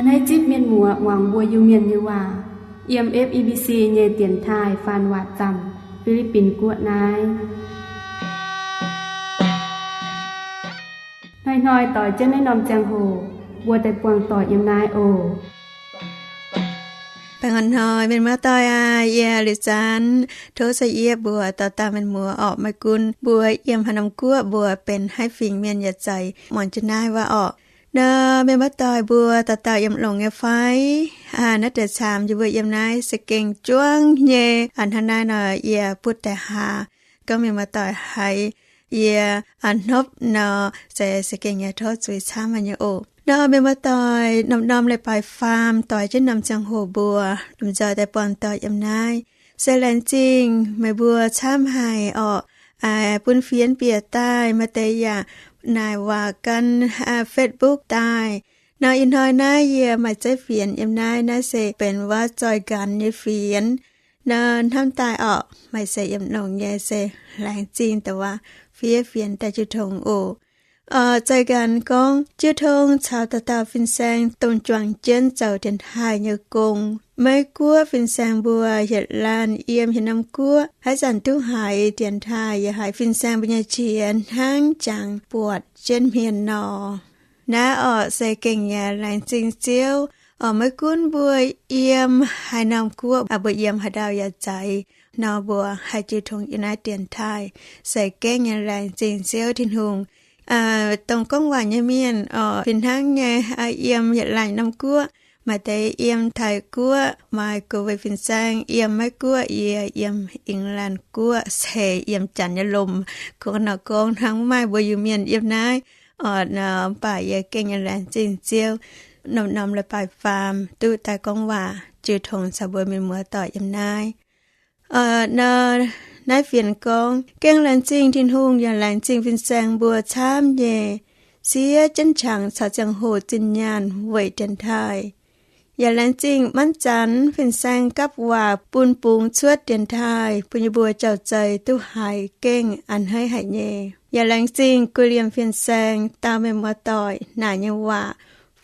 A'hneiv zipv mienh muoz muangx mbuo Iu-Mienh nyei waac yiem F E B C nyei dienx taaih faan waac zaamc, Fi^li^bin Guoqv naaiv. Hnoi-hnoi doix jienv naaiv norm ziangh hoc mbuo daaih buangh doic yiem naaiv oc. Baengh orn hnoi mienh muoz-doic aac, yie Liuz Zanx tov se yie mbuox dauh dauh mienh muoz orqc, maiv gunv mbuo yiem haaix norm guoqv, mbuo benx haaix fingx mienh yaac zeiz muangx jienv naaiv waac orqc. Nor mienh muoz-doic mbuo dauh dauh yiem longx nyei fai? Naaiv deix caamx yie mbuo yiem naaiv se gengh juangv nyei. Hnangv naaiv nor yie butv daaih haa, gorngv mienh muoz-doic haiz yie hnopv nor, se se gengh yaac tov zuiz camv haic nyei oc. Nor mienh muoz-doic, norm-norm leiz-baaix faam doix jienv norm ziangh hoc mbuo lomh nzoih daaih buangh doic yiem naaiv, se laengz zingh meih mbuo camv haic orqc. Bun fienx bieqc daaih, maaih deix yaac naaic waac gan Facebook daaih. Nor ih hnoi naaiv yie maaih zeiv fienx yiem naaiv, naaiv se benx waac zoih nqanx nyei fienx. Nor hnamv daaih orqc, meih se yiem longx nyei se laengz zingh daaih waac fiev fienx daaih jiu tong oc. Zoih nqanx gorngv jiu tong caux dauh dauh fin-saeng dongh juangc jienv zoux dienx taaih nyei gong. Meiv guoqv fin-saeng mbuo yietc laanh yiem haaix norm guoqv, haaix zanc duqv haiz dienx taaih yaac haiz fin-saeng mbuo nyei qiex hnangv jangx buatc jienv hmien nor. Naaiv orqc se gengh yaac laengz zingh Ziouv. Orqc maiv gunv mbuo yiem haaix norm guoqv, mbuo yiem haaix ndau yaac zeiz, nor mbuo haih jiu tong yiem naaiv dienx taaih, se gengh yaac laengz zingh Ziouv Tin-Hungh. Dongh gorngv waac nyei mienh orqc, fih hnangv nyei, yiem yietc laanh norm guoqv. Maaih deix yiem Taiv guoqv, maaih guv weic fin-saeng yiem Meiv guoqv, yie yiem England guoqv, se yiem Janx nyei lomc. Gorngv nor gorngv hnangv maaih mbuo Iu-Mienh yiem naaiv orqc, mv baac yie gengh yaac laengz zingh Ziouv, norm-norm leiz-baaix faam duqv daaih gorngv waac jiu tong caux mbuo mienh muoz-doic yiem naaiv. Nor naaiv fienx gorngv, gengh laengz zingh Tin-Hungh yaac laengz zingh fin-saeng mbuo camv nyei, siev jienv qangx caux ziangh hoc zinh nyaanh weic dienx taaih. Yaac laengz zingh manv zanc fin-saeng gapv waac bun bungx cuotv dienx taaih bun yie mbuo jauv-zeiv duqv haiz gengh a'hneiv haic nyei. Yaac laengz zingh guei liemh fin-saeng dau mienh muoz-doic naaic nyei waac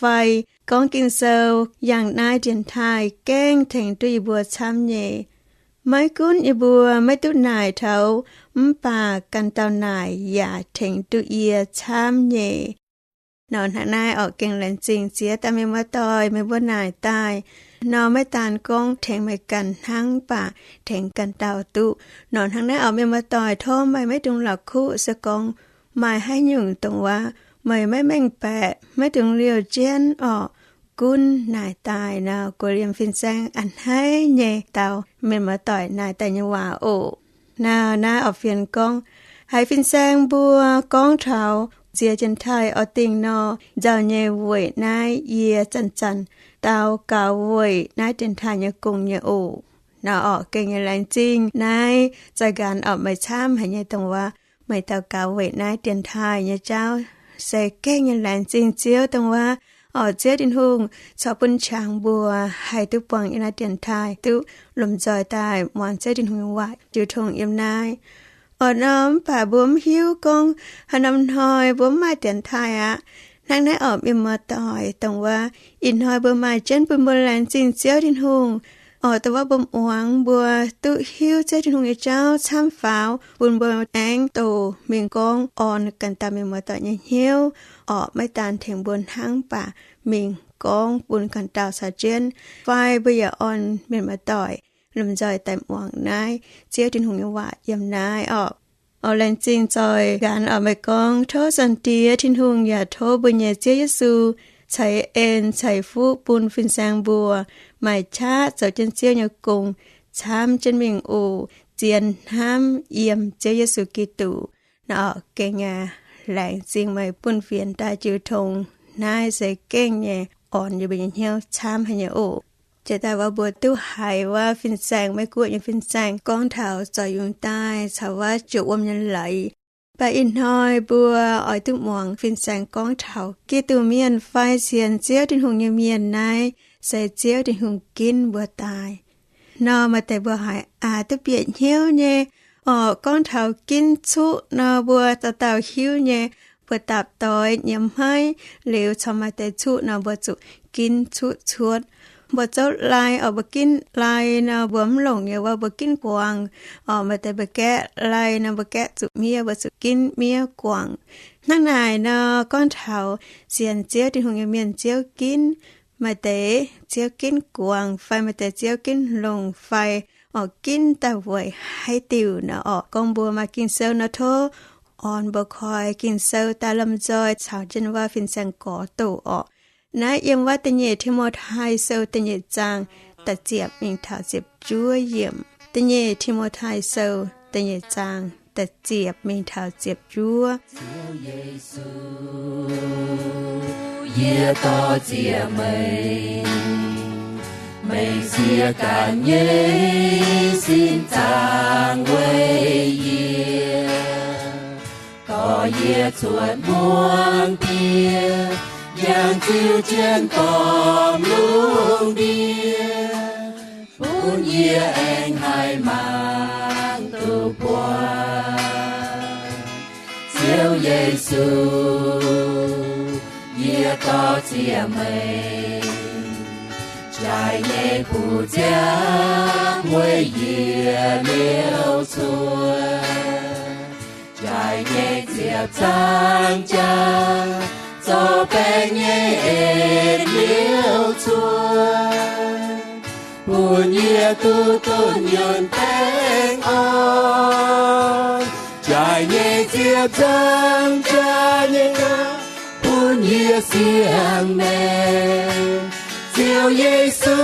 fai gorngv Ging-Sou yangh naaiv dienx taaih gengh tengx duqv yie mbuo camv nyei. Maiv gunv yie mbuo maiv duqv naaic taux, mv baac ganh dauh naaic yaac tengx duqv yie camv nyei. Nor hnangv naaiv orqc, gengh laengz zingh ziex dauh mienh muoz-doic meih mbuo naaic daaih. Nor maiv daan gorngv tengx meih ganh hnangv, mv baac tengx ganh dauh duqv. Nor hnangv naaiv orqc, mienh muoz-doic, tov meih maiv dungx la'kuqv se gorngv maaih haaix nyungc dongh waac meih maiv mengh baeqc, maiv dungx liouh jienv orqc. Gunv naaic daaih nor, guei liemh fin-saeng a'hneiv nyei dau mienh muoz-doic naaic daaih nyei waac oc. Nor naaiv orqc fienx gorngv, haiz fin-saeng mbuo gorngv taux ziex dienx taaih oix dingh nor, nzauh nyei weic naaiv yie zanc-zanc daux gaux weic naaiv dienx taaih nyei gong nyei oc. Nor orqc, gengh nyei laengz zingh naaiv zoih nqanx orqc, meih camv haic nyei dongh waac meih daux gaux weic naaiv dienx taaih nyei jauv. Se gengh nyei laengz zingh Ziouv dongh waac orqc, Ziouv Tin-Hungh corc bun qangx mbuo haih duqv buangh yiem naaiv dienx taaih, duqv lomh nzoih daaih muangx Ziouv Tin-Hungh nyei waac jiu tong yiem naaiv. Orqc nor mv baac mbuo mv hiuv gorngv haaix norm hnoi mbuo mv maaih dienx taaih aqv. Hnangv naaiv orqc, mienh muoz-doic, dongh waac ih hnoi mbuo maaih jienv bun mbuo laengz zingh Ziouv Tin-Hungh. Orqc dongh waac mbuo muangx mbuo duqv hiuv Ziouv Tin-Hungh nyei jauv camv faaux, bun mbuo aengx doh mingh gorngv orn ganh dauh mienh muoz-doic nyei hnyouv. Orqc maiv daan tengx mbuo hnangv, mv baac mingh gorngv bun ganh dauh caux jienv, fai mbuo yaac orn mienh muoz-doic lomh nzoih daaih muangx naaiv Ziouv Tin-Hungh nyei waac yiem naaiv orqc. Orqc laengz zingh zoih nqanx orqc, meih gorngv tov Zaangc Diex Tin-Hungh yaac tov mbuo nyei Ziouv Yesu ceix en ceix fuqv bun fin-saeng mbuo maaih qaqv zoux jienv Ziouv nyei gong camv jienv mingh oc. Zien hnamv yiem Ziouv Yesu Giduc. Nor gengh aac, laengz zingh meih bun fienx daaih jiu tong. Naaiv se gengh nyei orn yie mbuo nyei hnyouv camv haic nyei oc. Jiex daaih wuov mbuo duqv haiz wuov fin-saeng, Meiv Guoqv nyei fin-saeng gorngv taux zoux yungz daaih caux wuov juoqc wuom nyei leiz. Mv baac ih hnoi mbuo oix duqv muangx fin-saeng gorngv taux Giduc mienh fai sienx Ziouv Tin-Hungh nyei mienh naaiv se Ziouv Tin-Hungh ginv mbuo daaih. Nor maaih deix mbuo haiz aax duqv bieqc hnyouv nyei. Orqc gorngv taux ginv cuqv nor mbuo dauh dauh hiuv nyei. Mbuo dapc doix nyiemz hmeiv liuz caux maaih deix cuqv nor, mbuo zuqc ginv cuqv cuotv. Mbuo zouv lai oc, mbuo ginv lai nor, mbuo mv longc nyei wuov, mbuo ginv guangc oc. Maaih deix mbuo gaeqv lai nor, mbuo gaeqv zuqc miev, mbuo zuqc ginv miev guangc. Hnangv naaic nor, gorngv taux sienx Ziouv Tin-Hungh nyei mienh, Ziouv ginv. Maaih deix Ziouv ginv guangc fai maaih deix Ziouv ginv longc fai oc, ginv daaih weic haaix diuc nor oc. Gorngv mbuo maaih Ging-Sou nor, tov orn mbuo koi Ging-Sou daaih lomh nzoih caux njien-waac fin-saeng gorx doqc oc. Naaiv yiem wuov Da'nyeic Ti^mo^tai Sou da'nyeic zaang da'ziepc mingh taux ziepc juov yiemc. Da'nyeic Ti^mo^tai Sou da'nyeic zaang da'ziepc mingh taux ziepc juov. Ziouv Yesu, yie dor-ziec meih, meih siev ganh nyei sin zaangc weic yie, dorh yie cuotx hmuangv diev, njang ziu jienv gormx lungh ndiev, bun yie aengx haih mangc duqv buatc. Ziouv Yesu, yie dor-ziec meih, jaaix nyei gu'jangv weic yie liouc cuotv. Jaaix nyei ziepc zangv jaa, zorqv baeng nyei en liouc cuotv, bun yie duqv dunh yunh baengh orn. Jaaix nyei ziepc zangv jaa nyei, bun yie siang-maengc. Ziouv Yesu,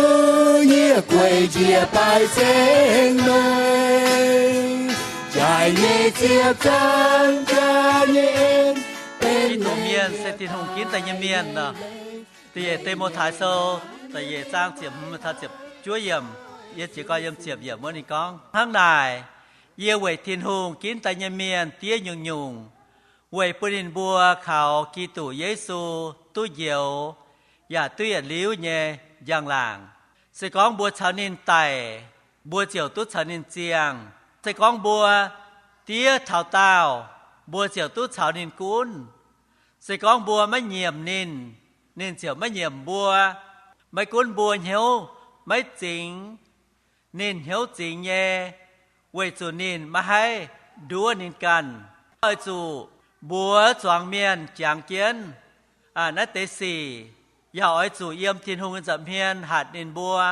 yie gueic njiec baaix zengx meih. Jaaix nyei ziepc zangv jaa nyei en benx meih. Giduc mienh se Tin-Hungh ginv daaih nyei mienh nor. Da'nyeic Ti^mo^tai Sou da'nyeic zaang ziepc hmz taux ziepc juov yiemc, yie jiez gorn yiem ziepc yiemc wuov ninh gorngv hnangv naaic, Yie weic Tin-Hungh ginv daaih nyei mienh diev nyungc-nyungc, weic bun ninh mbuo kaux Giduc Yesu duqv njoux yaac duqv yietc liuz nyei njang-laangc. Se gorngv mbuo caux ninh daic, mbuo ziouc duqv caux ninh ziangh. Se gorngv mbuo diev taux daauh, mbuo ziouc duqv caux ninh gunv. Se gorngv mbuo maiv nyiemc ninh, ninh ziouc maiv nyiemc mbuo. Maiv gunv mbuo hnyouv maiv zingx, ninh hnyouv zingx nyei, weic zuqc ninh maiv haih nduov ninh ganh. Oix zuqc mbuox zuangx mienh jangx jienv naaiv deix sic, yaac oix zuqc yiem Tin-Hungh nyei nza'hmien hatc ninh mbuo,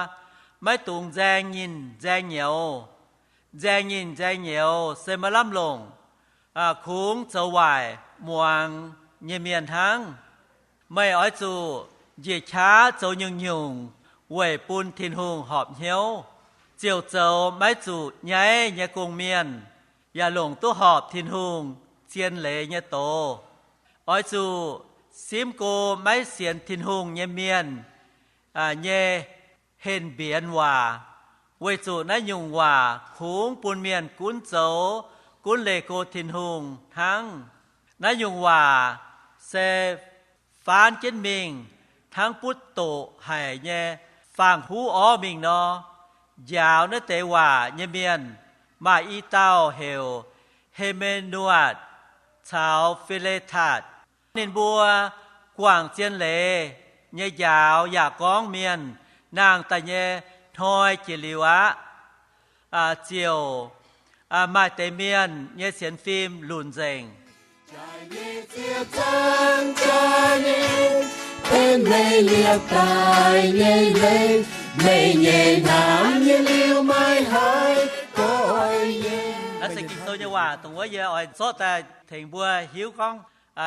maiv dungx nzaeng nyinh nzaeng nyouz. Nzaeng nyinh nzaeng nyouz se maiv lamh longc, kungx zoux waaic muangx nyei mienh hnangv. Meih oix zuqc njiec qaqv zoux nyungc-nyungc weic bun Tin-Hungh horpc hnyouv, ziouc zoux maiv zuqc nyaiv nyei gong-mienh, yaac longc duqv horpc Tin-Hungh zien leiz nyei doz. Oix zuqc simv go maiv sienx Tin-Hungh nyei mienh nyei henh mbienx waac, weic zuqc naaiv nyungc waac kungx bun mienh gunv zoux, gunv leih go Tin-Hungh hnangv. Naaiv nyungc waac se faanv jienv mingh hnangv butv doqc haic nyei faang-huv orv mingh nor. Njaaux naaiv deix waac nyei mienh maaih i dauh heuc He^me^nu^atc caux Fi^le^tatc. Ninh mbuo guangc zien leiz nyei njaaux yaac gorngv mienh nangh daaih nyei hnoi jiex liuz aqv, ziouc maaih deix mienh nyei sienx fim lunc nzengc. Meih nyei hnamv nyei liuz maiv haih goiv yie. Naaiv se Ging-Sou nyei waac dongh wuov yie oix zorqv daaih tengx mbuo hiuv gorngv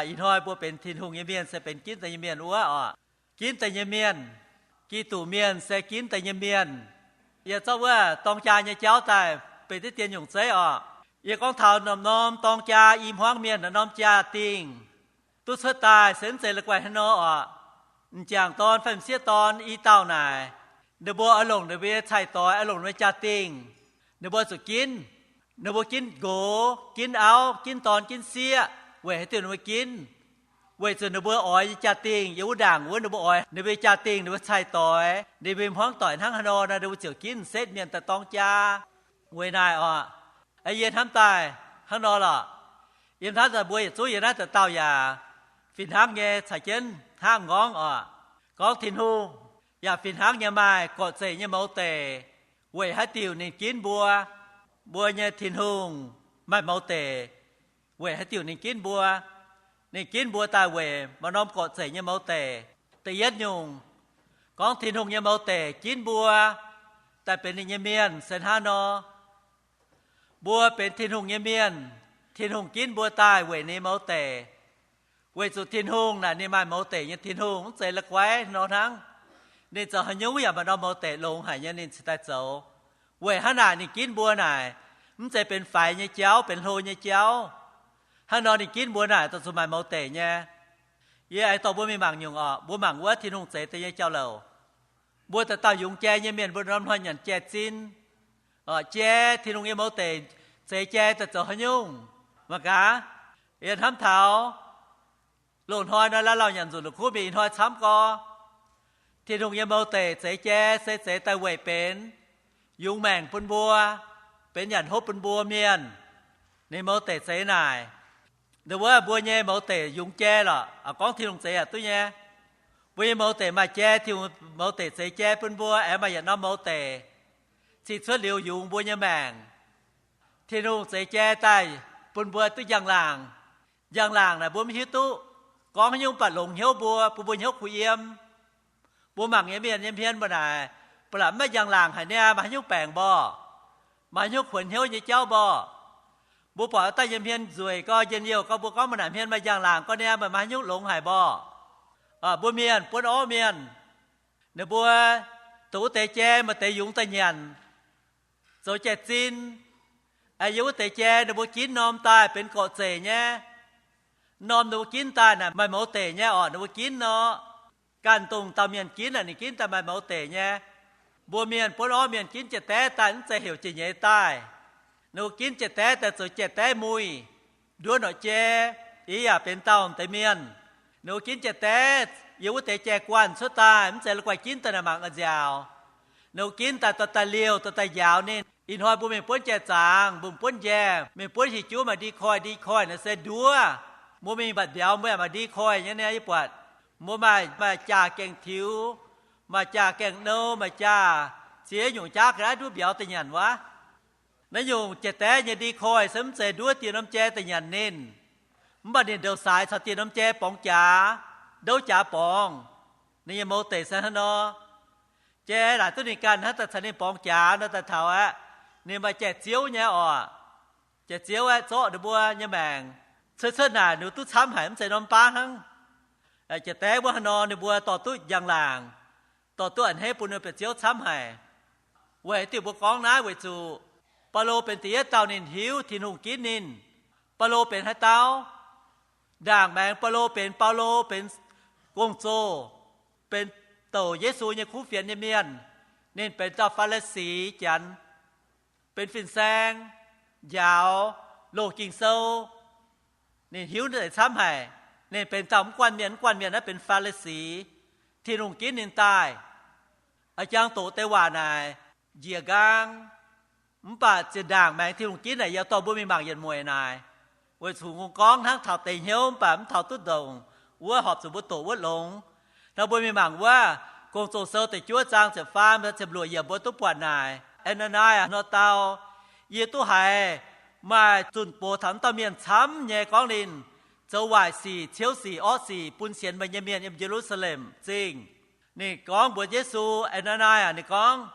ih hnoi mbuo benx Tin-Hungh nyei mienh se benx ginv daaih nyei mienh wuov oc. Ginv daaih nyei mienh, Giduc mienh se ginv daaih nyei mienh. Yie zorqv wuov dorng jaa nyei jauv daaih benx diqv dien nyungc zeiv oc. Yie gorngv taux norm-norm dorng jaa i hmuangv mienh, norm-norm jaa-dingh duqv cuotv daaih se mv zeiz la'guaih hnangv nor oc. M'jangc dorn fai m'sieqv dorn i dauh naaic, ninh mbuo oix longc ninh mbuo nyei cai-doix, oix longc ninh mbuo nyei jaa-dingh, ninh mbuo zuqc ginv. Ninh mbuo ginv nqox, ginv auv, ginv dorn, ginv sieqv. Weic haaix diuc ninh mbuo ginv? Weic zuqc ninh mbuo oix nyei jaa-dingh, yiem wuov ndaangc wuov ninh mbuo oix ninh mbuo nyei jaa-dingh, ninh mbuo cai-doix, ninh mbuo hmuangv doic hnangv haaix nor nor, ninh mbuo ziouc ginv setv mienh daaih dorng jaa. Weic naaic oc, yie hnamv daaih hnangv nor lorqc. Yiem naaiv daaih mbuo yietc zungv yiem naaiv dauh dauh yaac fih hnangv nyei caux jienv hnangv nqorngv oc. Gorngv Tin-Hungh yaac fih hnangv nyei maaih gorqv-zeic nyei mouz deic, weic haaix diuc ninh ginv mbuo. Mbuo nyei Tin-Hungh maaih mouz deic weic haaix diuc ninh ginv mbuo. Ninh ginv mbuo daaih weic maaih norm gorqv-zeic nyei mouz deic. Da'yietv nyungc, gorngv Tin-Hungh nyei mouz deic ginv mbuo daaih benx ninh nyei mienh se hnangv nor. Mbuo benx Tin-Hungh nyei mienh, Tin-Hungh ginv mbuo daaih weic ninh mouz deic. Weic zuqc Tin-Hungh naaic ninh maaih mouz deic nyei Tin-Hungh, mv zeiz la'guaih nor hnangv. Ninh zoux haaix nyungc yaac maaih norm mouz deic longx haic nyei ninh cingx daaih zoux. Weic hnangv naaic ninh ginv mbuo naaic, mv zeiz benx faix nyei jauv, benx hlo nyei jauv. Hnangv nor ninh ginv mbuo naaic dongh zuqc maaih mouz deic nyei. Yie aengx dorh mbuo mingh mangc nyungc oc. Mbuo mangc wuov Tin-Hungh zeix deix nyei jauv-louc. Mbuo dauh dauh yungz jai nyei mienh mbuo norm hnoi nyanc jai-zinh, jai Tin-Hungh nyei mouz deic, zeix jai daaih zoux haaix nyungc? Mangc gaax, yie hnamv taux loz-hnoi nor, lauh lauh nyanc nzunc la'kuqv mingh, ih hnoi camv gorx. Tin-Hungh nyei mouz deic zeix jai se zeix daaih weic benx yungz maengc bun mbuo, benx nyanc hopv bun mbuo mienh. Ninh mouz deic zeix naaic, ndau wuov mbuo nyei mouz deic yungz jai lorqc. Gorngv Tin-Hungh zeix yaac duqv nyei. Mbuo nyei mouz deic maaih jai, Tin-Hungh mouz deic zeix jai bun mbuo, aengx maaih yietc norm mouz deic cih cuotv liuz yungz mbuo nyei maengc. Tin-Hungh zeix jai daaih bun mbuo duqv njang-laangc. Njang-laangc naaic mbuo mv hiuv duqv gorngv haaix nyungc, mv baac longx hnyouv mbuo, bun mbuo hnyouv kuh yiem. Mbuo mangc nyei mienh nyei hmien mbuo naaic, ba'laqc mv maaih njang-laangc haic niaa, maaih haaix nyungc baengc mborqc? Maaih haaix nyungc kuonx hnyouv nyei jauv mborqc? Mbuo buatc daaih nyei hmien nzueic gorx, njien-youh gorx, mbuo gorngv mbuo naaic hmien maaih njang-laangc gorx niaa, meih maaih haaix nyungc longx haic mborqc? Mbuo mienh buonv orv mienh, ninh mbuo dongh wuov deix jai maaih deix yungz daaih nyanc, zoux jai-zinh. Yiem wuov deix jai ninh mbuo ginv norm daaih benx gorqv-zeic nyei. Norm ninh mbuo ginv daaih naaic maaih mouz deic nyei orqc, ninh mbuo ginv nor. Ganh dongh dauh mienh ginv naaic ninh ginv daaih maaih mouz deic nyei. Mbuo mienh buonv orv mienh ginv jai-daev daaih mv zeiz heuc jai-nyeiz daaih. Ninh mbuo ginv jai-daev daaih zoux jai-daev muic, nduov norqc jai, yaac benx dauh deix mienh. Ninh mbuo ginv jai-daev yiem wuov deix jai-guanh cuotv daaih, mv zeiz la'guaih ginv daaih naaic mangc nziaauc. Ninh mbuo ginv daaih dorh daaih liouh, dorh daaih njaaux ninh. Ih hnoi mbuo mingh buonv jai-zaangc, mbuo buonv njaeh, mingh buonv hih juv maaih ndi koih, ndi koih naaic se nduov. Mbuo mingh mbatc mbiauz mbuo yaac maaih ndi koih nyei niaa, yie buatc. Mbuo maaih, maaih jaah gaengh tiux, maaih jaah gaengh nou, maaih jaah ziex nyungc jaav ga'naaiv nduov mbiauz daaih nyanc wuov. Naaiv nyungc jai-daev nyei ndi koih se mv zeiz nduov dieh norm jai daaih nyanc ninh, mv baac ninh ndouc saaix caux dieh norm jai borngz jaax, ndouv jaax borngz. Ninh nyei mouz deic se hnangv nor. Jai laaic duqv ninh ganh hnangv daaih caux ninh borngz jaax nor daaih taux aeqv, ninh maaih jai-ziouv nyei orqc. Jai-ziouv aeqv, zorqv ninh mbuo nyei maengc. Cuotv cuotv naaic ninh duqv camv haic, mv zeiz norm baav hnangv. Jai-daev wuov hnangv nor ninh mbuo dorh duqv njang-laangc, dorh duqv a'hneiv bun ninh mbuo biauv-ziouv camv haic. Weic diuh mbuo gorngv naaiv weic zuqc Baulo benx da'yietv dauh ninh hiuv Tin-Hungh ginv ninh. Baulo benx haaix dauh? Ndaangc maengx Baulo benx, Baulo benx gong-zoh, benx douc Yesu nyei kuv fienx nyei mienh. Ninh benx dauh Faa^li^si Janx, benx fin-saeng, njaaux loz Ging-Sou. Ninh hiuv deix camv haic. Ninh benx dauh mv guanh mienh, mv guanh mienh naaiv benx Faa^li^si. Tin-Hungh ginv ninh daaih. A'jang doqc deix waac naaic njiec nqaang, mv baac zinh ndaangc maengx Tin-Hungh ginv naaic yie dorh mbuo mingh mangc yietc mueic naaic. Weic zuqc ngongh gorngv hnangv taux deix hnyouv mv baac mv taux duqv ndongc wuov horpc zuqc mbuo doqc wuov longx. Nor mbuo mingh mangc wuov Gong-Zoh Sou da'juov zaang ziepc faam ziepc luoqc yiemc mbuo duqv buatc naaic, Aa^naa^nii nor dau, Yie duqv haiz maaih zunh box taux dauh mienh camv nyei gorngv ninh zoux waaic sic, ciouv sic, orqv sic bun sienx meih nyei mienh yiem Ye^lu^saa^lem Zingh. Ninh gorngv mbuox Yesu, Aa^naa^nii aac, ninh gorngv,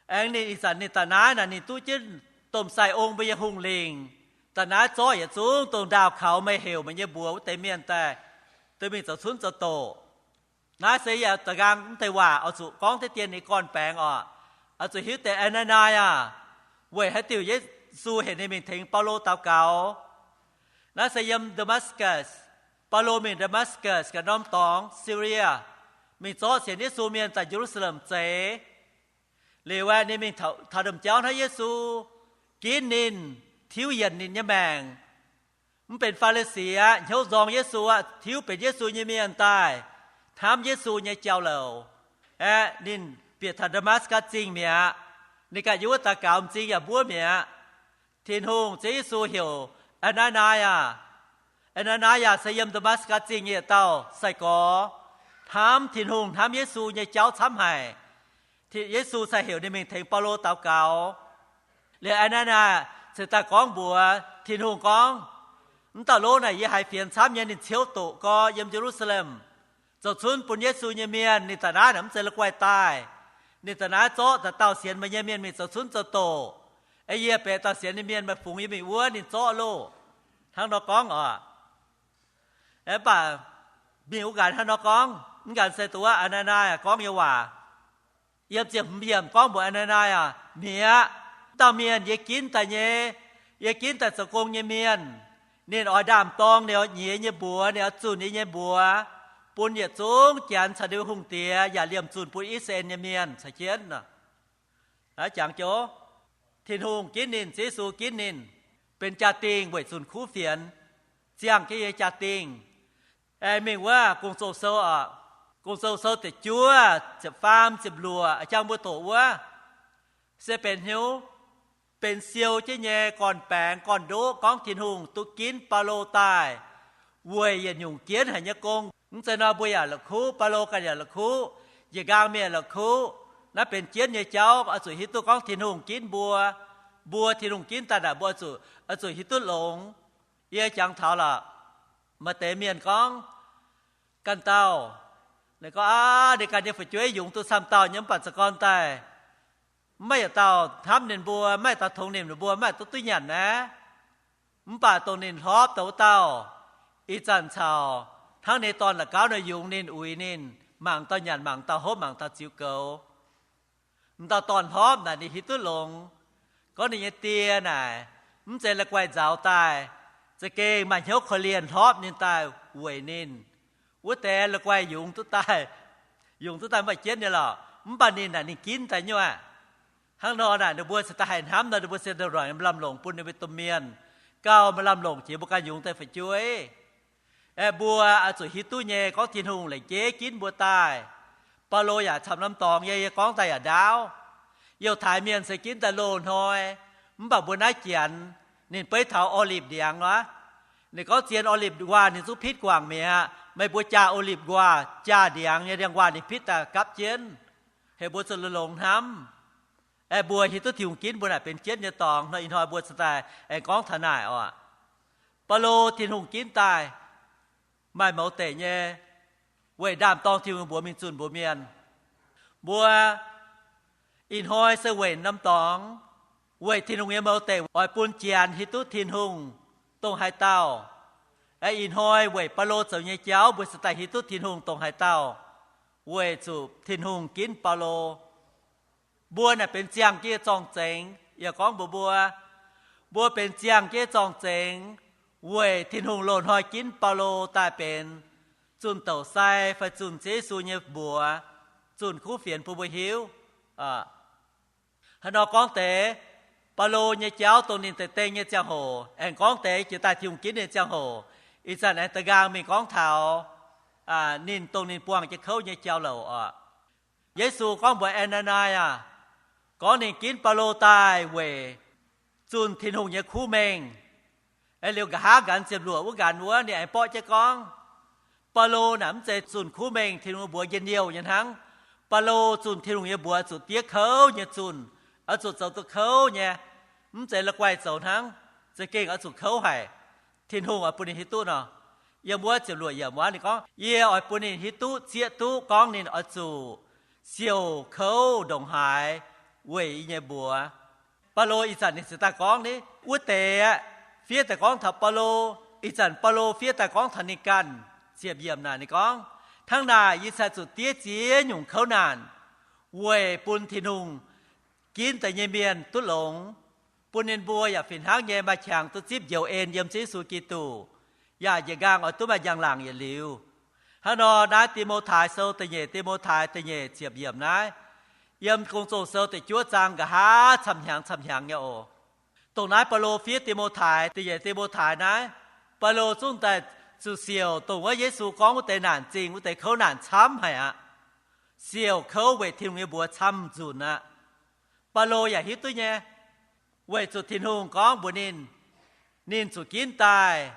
aengx ninh ih zanc ninh daaih naaiv naaic ninh duqv jienv domh sai ong mbuo nyei hungh lingc. Daaih naaiv zorqv yietc zungv dongh ndaauh kaux meih heuc meih nyei mbuox wuov deix mienh daaih, daaih mingh zoux cunv zoux doqc. Naaiv se yaac da'nqaang mv deix waac oix zuqc gorngv deix dien ninh gorn-baengx oc. Oix zuqc hiuv deix Aa^naa^nii aac, weic haaix diuc Yesu heuc ninh mingh tengx Baulo daux gaux. Naaiv se yiem Ndaa^matv^gas, Baulo mingh Ndaa^matv^gas ganh norm dorngx Syria, mingh zorqv sienx Yesu mienh daaih Ye^lu^saa^lem zeix. Liuz aeqv, ninh mingh taux domh jauv hnangv Yesu, ginv ninh, tiuv yienc ninh nyei maengc. Mv benx Faa^li^si aqv, hnyouv nzorng Yesu aqv, tiuv benx Yesu nyei mienh daaih hnamv Yesu nyei jauv-louc. Aeqv, ninh bieqc taux Ndaa^matv^gas Zingh mi'aqv. Ninh ganh yiem wuov daux gaux, m'zing yaac mbuov mi'aqv. Tin-Hungh, Ziouv Yesu heuc Aa^naa^naa aah! Aa^naa^naa yaac se yiem Ndaa^matv^gaa Zingh yietc dauh sai-gorx, hnamv Tin-Hungh hnamv Yesu nyei jauv camv haic. Yesu sai heuc ninh mingh tengx Baulo daux gaux. Liuz Aa^naa^naa ceix daaih gorngv mbuox Tin-Hungh gorngv, M'dauh lov naaic yie haiz fienx camv nyei, ninh ciouv doqc gorx yiem Ye^lu^saa^lem, zoux cunv bun Yesu nyei mienh. Ninh daaih naaiv naaic mv zeiz la'guaih daaih. Ninh daaih naaiv zorqv dauh dauh sienx meih nyei mienh mingh zoux cunv zoux doqc. Yie baeqc dauh sienx nyei mienh maaih fungx yie mingh wuov, ninh zorqv loh. Hnangv nor gorngv oc. Mv baac mingh wuov nqanx hnangv nor gorngv, mv nqanx se dongh wuov Aa^naa^naa gorngv nyei waac. Yiem ziepc hmz yiemc gorngv mbuox Aa^naa^naa aah, Mi'aqv, dauh mienh yie ginv daaih nyei, yie ginv daaih zoux gong nyei mienh. Ninh oix ndaam-dorng, ninh oix nyiex nyei mbuox, ninh oix zunh yie nyei mbuox, bun yietc zungv Janx caux ninh mbuo hungh diex yaac liemh zunh bun I^saa^laa^en nyei mienh caux jienv. Naaiv jangx joux, Tin-Hungh ginv ninh, Yesu ginv ninh, benx jaa-dingh weic zunh kuv fienx, ziangh jienv nyei jaa-dingh. Aengx mingh wuov Gong-Zoh Sou oc, Gong-Zoh Sou da'juov ziepc faam ziepc luoqc, jang mbuo doqc wuov, se benx hnyouv, benx siou jienv nyei gorn-baengx gorn-ndoqv gorngv Tin-Hungh duqv ginv Baulo daaih weic yietc nyungc jienv haic nyei gong. Mv zeiz nor mbuo yaac la'kuqv, Baulo ganh yaac la'kuqv, njiec nqaang mienh la'kuqv. Naaiv benx jienv nyei jauv oix zuqc hiuv duqv gorngv Tin-Hungh ginv mbuo. Mbuo Tin-Hungh ginv daaih naaic mbuo oix zuqc hiuv duqv longx. Yie jangx taux lorqc, maaih deix mienh gorngv, ganh dauh, ninh gorngv aav, ninh ganh nyei fu'jueiv yungz duqv camv dauh nyei, mv baac za'gorn daaih maiv maaih yietc dauh hnamv ninh mbuo, maiv maaih dauh tongx ninh mbuo, maiv maaih duqv duqv nyanc naaiv. Mv baac dongh ninh hlorpv daaih wuov dauh, ih zanc caux hnangv nyei dorn la'gauv nor yungz ninh, uix ninh, mangc dauh nyanc, mangc dauh hopv, mangc dauh ziux goux. M'dauh dorn hlorpv naaic ninh hiuv duqv longx, gorngv ninh nyei die naaic mv zeiz la'guaih nzaaux daaih, za'gengh maaih hnyouv korv-lienh hlorpv ninh daaih weic ninh. Wuov deix la'guaih yungz duqv daaih, yungz duqv daaih mv baac jienv nyei lorqc, mv baac ninh naaic ninh ginv daaih nyuoqc. Hnangv nor naaic ninh mbuo cingx daaih haih hnamv nor, ninh mbuo se maaih lamh longc bun ninh mbuo domh mienh, gauh maaih lamh longc jiex mbuo ganh yungz daaih fu'jueiv. Aeqv, mbuo oix zuqc hiuv duqv nyei gorngv Tin-Hungh lengc jeiv ginv mbuo daaih. Baulo yaac camv norm dorngx nyei, yie gorngv daaih yaac ndaauv. Yiutai mienh se ginv daaih loz-hnoi, mv baac mbuo naaiv Janx, ninh beiv taux olive ndiangx aqv. Ninh gorngv zien olive nquaah ninh zungv pitv guangc mi'aqv. Meih mbuo jaa olive nquaah, jaa ndiangx nyei ndiangx-nquaah ninh pitv daaih gapv jienv, heuc mbuo zuqc longx hnamv. Aeqv, mbuo hiuv duqv Tin-Hungh ginv mbuo naaic benx jienv nyei dorngx nor, ih hnoi mbuo cingx daaih aengx gorngv taux naaic oc. Baulo Tin-Hungh ginv daaih maaih mouz deic nyei, weic ndaam-dorng Tin-Hungh mbuox mingh zunh mbuox mienh. Mbuo ih hnoi se weic norm dorngx, weic Tin-Hungh nyei mouz deic oix bun Janx hiuv duqv Tin-Hungh dongh haaix dauh. Aeqv, ih hnoi weic Baulo zoux nyei jauv mbuo cingx daaih hiuv duqv Tin-Hungh dongh haaix dauh, weic zuqc Tin-Hungh ginv Baulo. Mbuo naaic benx ziangh jienv zorng-zengx. Yie gorngv mbuox mbuo, mbuo benx ziangh jienv zorng-zengx weic Tin-Hungh loz-hnoi ginv Baulo daaih benx zunh douz sai fai zunh Yesu nyei mbuox, zunh kuv fienx bun mbuo hiuv. Haaix nor gorngv deix, Baulo nyei jauv dongh ninh deix deng nyei ziangh hoc, aengx gorngv deix jiex daaih Tin-Hungh ginv ninh ziangh hoc, ih zanc aengx da'nqaang mingh gorngv taux ninh dongh ninh buangh jienv kouv nyei jauv-louc oc. Yesu gorngv mbuox Aa^naa^naa aah, gorngv ninh ginv Baulo daaih weic zunh Tin-Hungh nyei kuv mengh. Aeqv, liuz nqa'haav nqanx ziepc luoqc wuov nqanx wuov ninh aengx borqv jienv gorngv, Baulo naaic mv zeiz zunh kuv mengh Tin-Hungh mbuox njien-youh nyei hnangv. Baulo zunh Tin-Hungh nyei mbuox zuqc diev kouv nyei zunh, oix zuqc zoux duqv kouv nyei, mv zeiz la'guaih zoux hnangv, za'gengh oix zuqc kouv haic. Tin-Hungh oix bun ninh hiuv duqv nor, yiem wuov ziepc luoqc yiemc wuov ninh gorngv, yie oix bun ninh hiuv duqv zieqv duqv gorngv ninh oix zuqc siouc kouv ndongc haaix weic yie nyei mbuox. Baulo ih zanc ninh cingx daaih gorngv ni, wuov deix aeqv, fiev daaih gorngv taux Baulo. Ih zanc Baulo fiev daaih gorngv taux ninh ganh. Ziepc yiemc naaic ninh gorngv, hnangv naaic yie cingx zuqc diev ziex nyungc kouv naanc weic bun Tin-Hungh ginv daaih nyei mienh duqv longx, bun ninh mbuo yaac fih hnangv nyei maaih qangx duqv zipv njoux en yiem Yesu Giduc, yaac njiec nqaang oix duqv maaih njang-laangc yietc liuz. Hnangv nor naaiv Ti^mo^tai Sou da'nyeic, Ti^mo^tai da'nyeic ziepc yiemc naaiv, yiem Gong-Zoh Sou da'juov zaang nqa'haav camv-hnyangx camv-hnyangx nyei oc. Dongh naaiv Baulo fiev Ti^mo^tai, da'nyeic Ti^mo^tai naaiv, Baulo zungv daaih zuqc siouc dongh wuov Yesu gorngv wuov deix naanc zingh, wuov deix kouv naanc camv haic aqv. Siouc kouv weic Tin-Hungh nyei mbuox camv nzunc aqv. Baulo yaac hiuv duqv nyei, weic zuqc Tin-Hungh gorngv mbuox ninh, Ninh zuqc ginv daaih.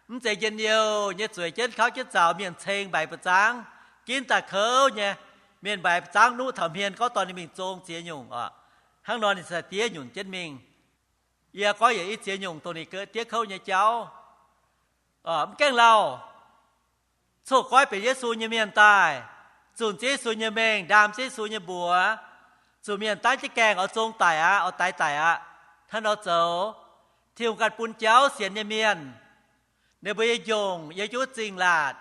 Mv zeiz njien-youh nyei zueiz jienv kauv jienv zaux mienh ceng mbaix buoz-zaangv, ginv daaih kouv nyei. Mienh mbaix buoz-zaangv nuqv taux hmien gorngv dorh ninh mingh zong ziex nyungc oc. Hnangv nor ninh cingx daaih diev nyunc jienv mingh. Yie gorngv yietc i ziex nyungc dongh ninh diev kouv nyei jauv. Mv gaengh lauh, coqv goiv benx Yesu nyei mienh daaih, zunh Ziouv Yesu nyei mengh, ndaam Ziouv Yesu nyei mbuox, zuqc mienh dangv jienv gaengh oix zong daic aqv, oix daix daic aqv. Hnangv nor zoux, Tin-Hungh ganh bun jauv sienx nyei mienh, ninh mbuo yiem njongc yiem jienv wuov zingh laatc,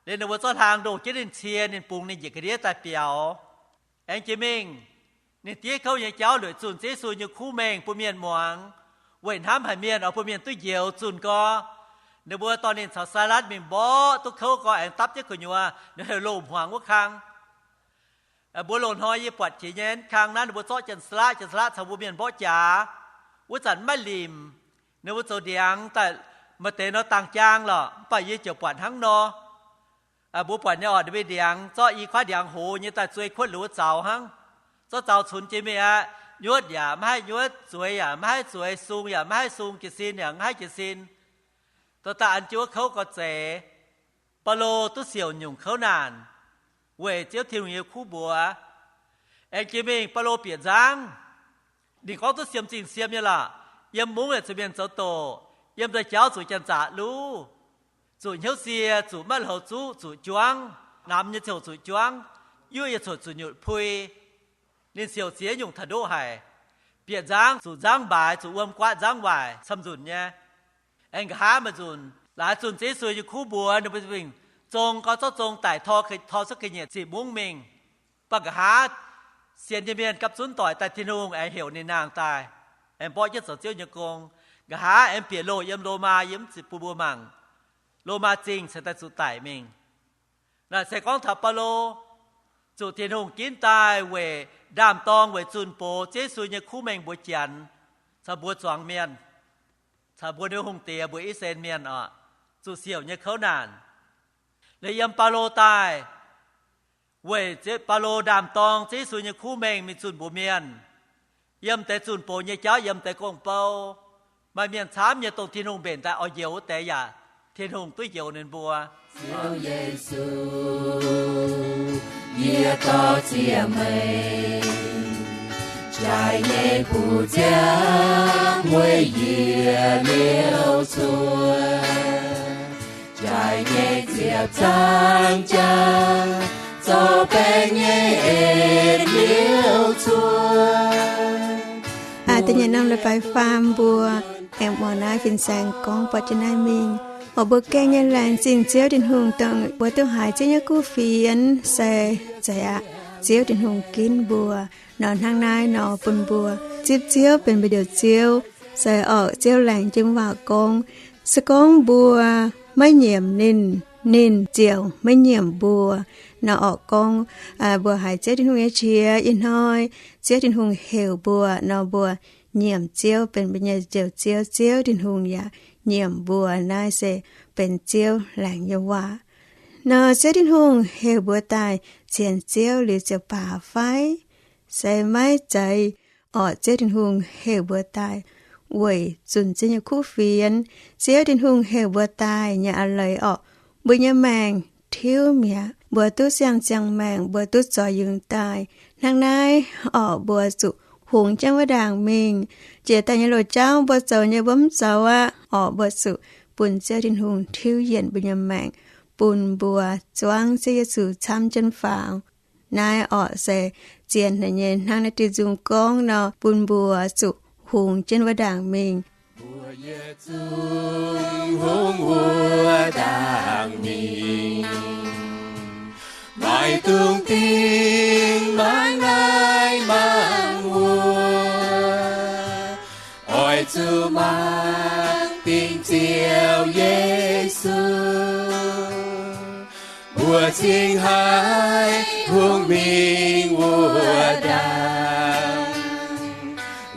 liuz ninh mbuo zorqv hlaang ndoh jienv ninh cie, ninh bungx ninh njiec ga'ndiev daaih biaux. Aengx jiex mingh, ninh diev kouv nyei jauv lueic zunh Ziouv Yesu nyei kuv mengh bun mienh muangx, weic hnamv haic mienh oix bun mienh duqv njoux zunh gorx. Ninh mbuo dorh ninh caux Sailatv mingh mborqv duqv kouv gorx aengx dapv jienv gu'nyuoz, ninh heuc loz-hmuangx wuov kang. Mbuo loz-hnoi yie buatc jiex nyei kang naaiv ninh mbuo zorqv janx-saalaqv, janx-saalaqv caux mbuo mienh mborqv jaax. Wuov zanc maiv limc, ninh mbuo zoux ndiangx daaih maaih deix nor dangh jaang lorqc, mv baac yie ziouc buatc hnangv nor. Mbuo buatc nyei orqc, ninh mbuo ndiangx zorqv i kuaaiv ndiangx hoz nyei daaih zuei kuotv liuz wuov zaux hnangv. Zorqv zaux cunx jiex mingh aqv. Nyuotv yaac maiv haih nyuotv, zueiz yaac maiv haih zueiz, sung yaac maiv haih sung, jiez sin yaac maiv haih jiez sin. Dorh daaih an jienv wuov kouv gorx zeix. Baulo duqv siouc nyungc kouv naanc weic Ziouv Tin-Hungh nyei kuv mbuox. Aengx jiex mingh Baulo bieqc nzangv. Ninh gorngv duqv siem zingh siem nyei lorqc. Yiem mungv yaac zuqc mienh zoux doqc, yiem deix jauv zuqc janx-zaqc luv, zuqc hnyouv sie, zuqc maiv lorz zuqv, zuqc juangv, namx nyei ziouc zuqc juangv, yuoqv nyei ziouc zuqc nyutc pui. Ninh siouc ziex nyungc taux ndoqv haic. Bieqc nzangv zuqc nzangv mbaaix, zuqc wuom guaatv nzangv waaic camv-nzunc nyei. Aengx nqa'haav maaih nzunc laaix zunh Ziouv Yesu nyei kuv mbuox, ninh mbuo mingh zong gorx zorqv zong daic, tor, tor cuotv ga'nyiec ziqc mungv mingh. Mv baac nqa'haav sienx nyei mienh gapv zunv doic daaih, Tin-Hungh aengx heuc ninh nangh daaih, aengx mborqv jienv zoux Ziouv nyei gong. Nqa'haav aengx bieqc loh yiem Lomaa, yie mv zipc bun mbuo mangc. Lomaa Zingh cingx daaih zuqc daic mingh. Naaic se gorngv taux Baulo zuqc Tin-Hungh ginv daaih weic ndaam-dorng, weic zunh box Ziouv Yesu nyei kuv mengh mbuox Janx caux mbuo zuangx mienh, caux mbuo nyei hungh diex, mbuo I^saa^laa^en Mienh oc, zuqc siouc nyei kouv naanc. Liuz yiem Baulo daaih, weic Baulo ndaam-dorng Ziouv Yesu nyei kuv mengh mingh zunh mbuox mienh. Yiem deix zunh box nyei jauv, yiem deix gong-bou, maaih mienh camv nyei dongh Tin-Hungh mbenc daaih oix njoux wuov deix yaac Tin-Hungh duqv njoux ninh mbuo. Ziouv Yesu, yie dorh ziec meih jaaix nyei buoz-ziangx weic yie liouh cuotv, jaaix nyei ziepc zangv jaax, zorqv baeng nyei en liouh cuotv. Aa, da'nyeic norm leiz-baaix faam mbuo aengx muangx naaiv fin-saeng gorngv buatc jienv naaiv mingh. Oc, mbuo gengh nyei laengz zingh Ziouv Tin-Hungh dongh mbuo duqv haiz Ziouv nyei kuv fienx se zeiz aqv. Ziouv Tin-Hungh ginv mbuo nor, hnangv naaiv nor bun mbuo zipv Ziouv benx mbuo njoux Ziouv. Se orqc, Ziouv laengz jienv waac gorngv, se gorngv mbuo maiv nyiemc ninh, ninh ziouc maiv nyiemc mbuo. Nor orqc gorngv, mbuo haiz Ziouv Tin-Hungh nyei qiex ih hnoi, Ziouv Tin-Hungh heuc mbuo nor, mbuo nyiemc Ziouv benx mbuo nyei njoux Ziouv, Ziouv Tin-Hungh yaac nyiemc mbuo. Naaiv se benx Ziouv laengz nyei waac. Nor Ziouv Tin-Hungh heuc mbuo daaih sienx Ziouv liuz ziouc baac fai? Se maiv zeiz orqc. Ziouv Tin-Hungh heuc mbuo daaih weic zunh Ziouv nyei kuv fienx. Ziouv Tin-Hungh heuc mbuo daaih nyei a'leiz orqc, mbuo nyei maengc tiuv mi'aqv. Mbuo duqv siang-ziangh maengc, mbuo duqv zoux yungz daaih. Hnangv naaiv orqc, mbuo zuqc hungx jienv wuov ndaangc mingh. Jiex daaih nyei loz-jauv mbuo zoux nyei mbuo mv zoux aqv orqc, mbuo zuqc bun Ziouv Tin-Hungh tiuv yienc mbuo nyei maengc, bun mbuo zuangv Ziouv Yesu camv jienv faaux. Naaiv orqc se zien haic nyei. Hnangv naaiv diuh nzung gorngv nor, bun mbuo zuqc hungx jienv wuov ndaangc mingh. Mbuo yietc zungv hungx wuov ndaangc mingh, maiv dungx dingh mangc naaiv mangc wuov, oix zuqc mangc dingc Ziouv Yesu. Mbuo cingx haiz hungx mingh wuov ndaangc,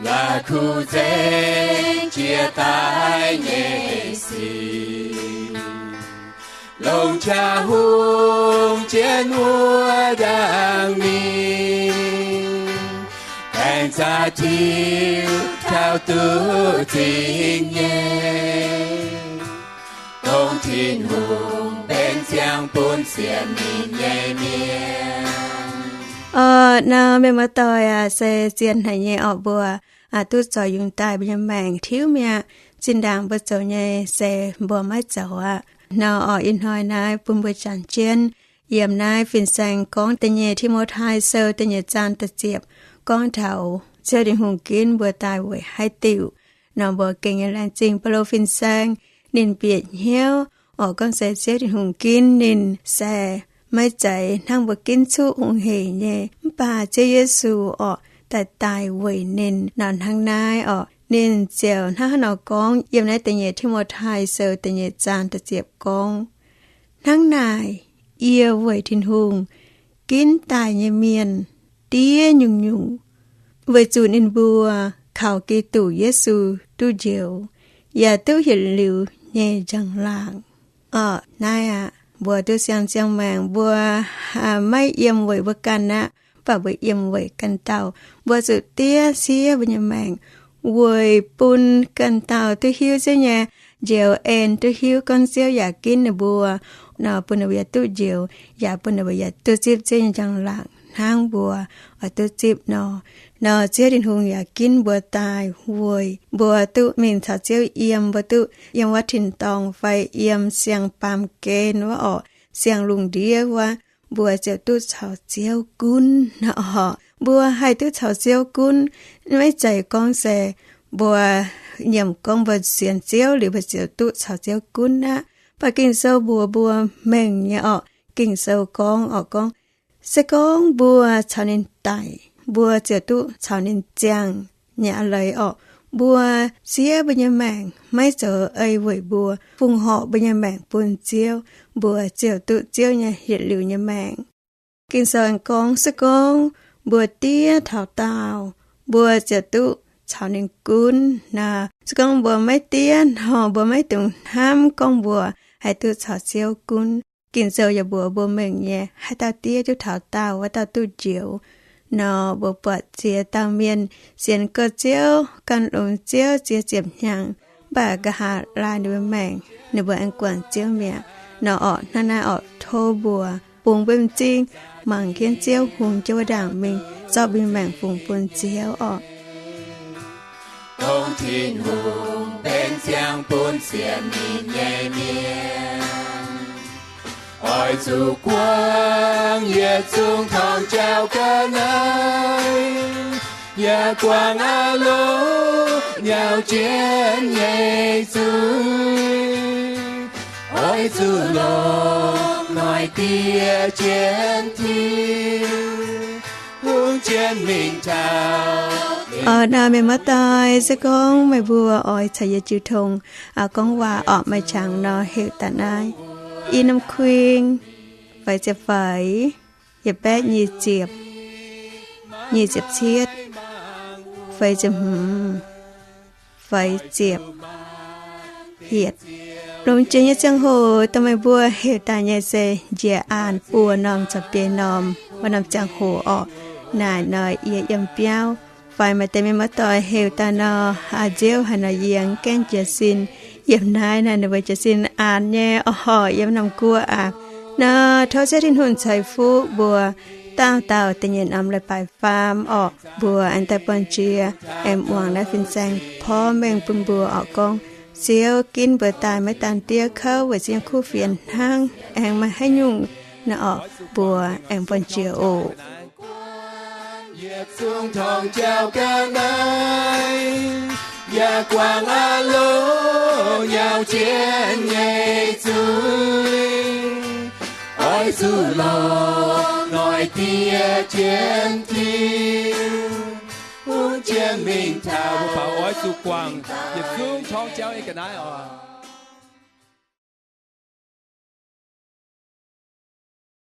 la'kuqv nzengc jiex daaih nyei sic, longc qaqv hungx jienv wuov ndaangc mingh, aengx zaqc tiux Taux duqv zingh nyei, dongh Tin-Hungh benx ziangh bun sienx ninh nyei mienh. Orqc, nor mienh muoz-doic aac, se zien haic nyei orqc, mbuo duqv zoux yungz daaih mbuo nyei maengc tiuv mi'aqv. Zinh ndaangc mbuo zoux nyei se mbuo maiv zoux aqv. Nor orqc, ih hnoi naaiv bun mbuo jangx jienv yiem naaiv fin-saeng gorngv da'nyeic Ti^mo^tai Sou da'nyeic zaang da'ziepc, gorngv taux Ziouv Tin-Hungh ginv mbuo daaih weic haaix diuc. Nor mbuo gengh nyei laengz zingh Baulo fin-saeng, ninh bieqc hnyouv orqc, gorngv se Ziouv Tin-Hungh ginv ninh se maiv zeiz hnangv mbuo ginv cuqv hungh heic nyei, mv baac Ziouv Yesu orqc daaih daic weic ninh nor hnangv naaiv orqc. Ninh ziouc hnangv haaix nor gorngv yiem naaiv da'nyeic Ti^mo^tai Sou da'nyeic zaang da'ziepc gorngv, Hnangv naaic, yie weic Tin-Hungh ginv daaih nyei mienh diev nyungc-nyungc, weic zuqc ninh mbuo kaux Giduc Yesu duqv njoux, yaac duqv yietc liuz nyei njang-laangc. Orqc, naaiv aqv, mbuo duqv siang-ziangh maengc, mbuo maiv yiem weic mbuo ganh aqv, mv baac mbuo yiem weic ganh dauh. Mbuo zuqc diev siev mbuo nyei maengc weic bun ganh dauh duqv hiuv Ziouv nyei njoux en, duqv hiuv gorngv Ziouv yaac ginv ninh mbuo nor, bun ninh mbuo yaac duqv njoux, yaac bun ninh mbuo yaac duqv zipv Ziouv nyei njang-laangc hnangv mbuo oix duqv zipv nor. Nor Ziouv Tin-Hungh yaac ginv mbuo daaih weic mbuo duqv mingh caux Ziouv yiem, mbuo duqv yiem wuov tin-dorngh fai yiem siang-baamh gen wuov orqc, siang-lungh ndiev wuov, mbuo ziouc duqv caux Ziouv gunv nor orqc. Mbuo haih duqv caux Ziouv gunv, maiv zeiz gorngv se mbuo nyiemc gorngv mbuo sienx Ziouv liuz mbuo ziouc duqv caux Ziouv gunv aqv. Mv baac Ging-Sou mbuox mbuo mengh nyei orqc, Ging-Sou gorngv orqc, gorngv se gorngv mbuo caux ninh daic, mbuo ziouc duqv caux ninh ziangh nyei aqv leiz orqc. Mbuo siev mbuo nyei maengc maiv zoux ei weic mbuo, fongc horc mbuo nyei maengc bun Ziouv, mbuo ziouc duqv Ziouv nyei yietc liuz nyei maengc. Ging-Sou aengx gorngv, se gorngv mbuo diev taux daauh, mbuo ziouc duqv caux ninh gunv nor. Se gorngv mbuo maiv diev nor, mbuo maiv dungx hnamv gorngv mbuo haih duqv caux Ziouv gunv. Ging-Sou yaac mbuox mbuo mengh nyei, haaix dauh diev duqv taux daauh, wuov dauh duqv njoux. Nor mbuo buatc ziex dauh mienh sienx go Ziouv, gan longx Ziouv ziex ziepc hnyangx, mv baac nqa'haav laai ninh mbuo maengc, ninh mbuo aengx guangc Ziouv mi'aqv. Nor orqc, hnangv naaiv orqc, tov mbuo bungx mbuo m'zing mangc jienv Ziouv, hungx jienv wuov ndaangc mingh zorqv mbuo nyei maengc fungx bun Ziouv orqc. Dongh Tin-Hungh benx ziangh bun sienx ninh nyei mienh. Oix zuqc guangc yietc zungv torngv jauv ga'naaiv, yaac guangc aah loz nyau jienv nyei zuiz. Oix zuqc longc noic dieh jienv Tin-Hungh jienv mingh taux. Orqc, naaiv mienh muoz-doic, se gorngv meih mbuo oix caux yie jiu tong, aa, gorngv waac orqc, maaih qangx nor heuc daaih naaiv. I norm kuing, feix ziepc feix, yietc baeqv nyic ziepc, nyic ziepc cietv, feix ziepc hmz, feix ziepc hietc. Longx jiex nyei ziangh hoc dongh meih mbuo heuc daaih nyei se njiec an buo norm caux biei norm wuov norm ziangh hoc orqc. Naaic nor yie yiem biauv fai maaih deix mienh muoz-doic heuc daaih nor, aa, Nziouv haaix nor yie mv gaengh jiez sin. Yiem naaiv naaiv ninh mbuo jiez sin an nyei orqc, yiem norm guoqv aqv. Nor tov Ziouv Tin-Hungh ceix fuqv mbuo dauh dauh da'nyeic norm leiz-baaix faam orqc, mbuo aengx daaih buangh jiex, aengx muangx naaiv fin-saeng porv mengh bun mbuo orqc, gorngv Ziouv ginv mbuo daaih maiv daan diev kouv weic Ziouv nyei kuv fienx hnangv, aengx maaih haaix nyungc nor orqc, mbuo aengx buangh jiex oc. Yietc zungv torngv jauv ga'naaiv, yaac guangc aah loz nyau jienv nyei zuiz. Oix zuqc longc noic dieh jienv Tin-Hungh jienv mingh taux. Mbuo faaux oix zuqc guangc yietc zungv torngv jauv nyei ga'naaiv oc.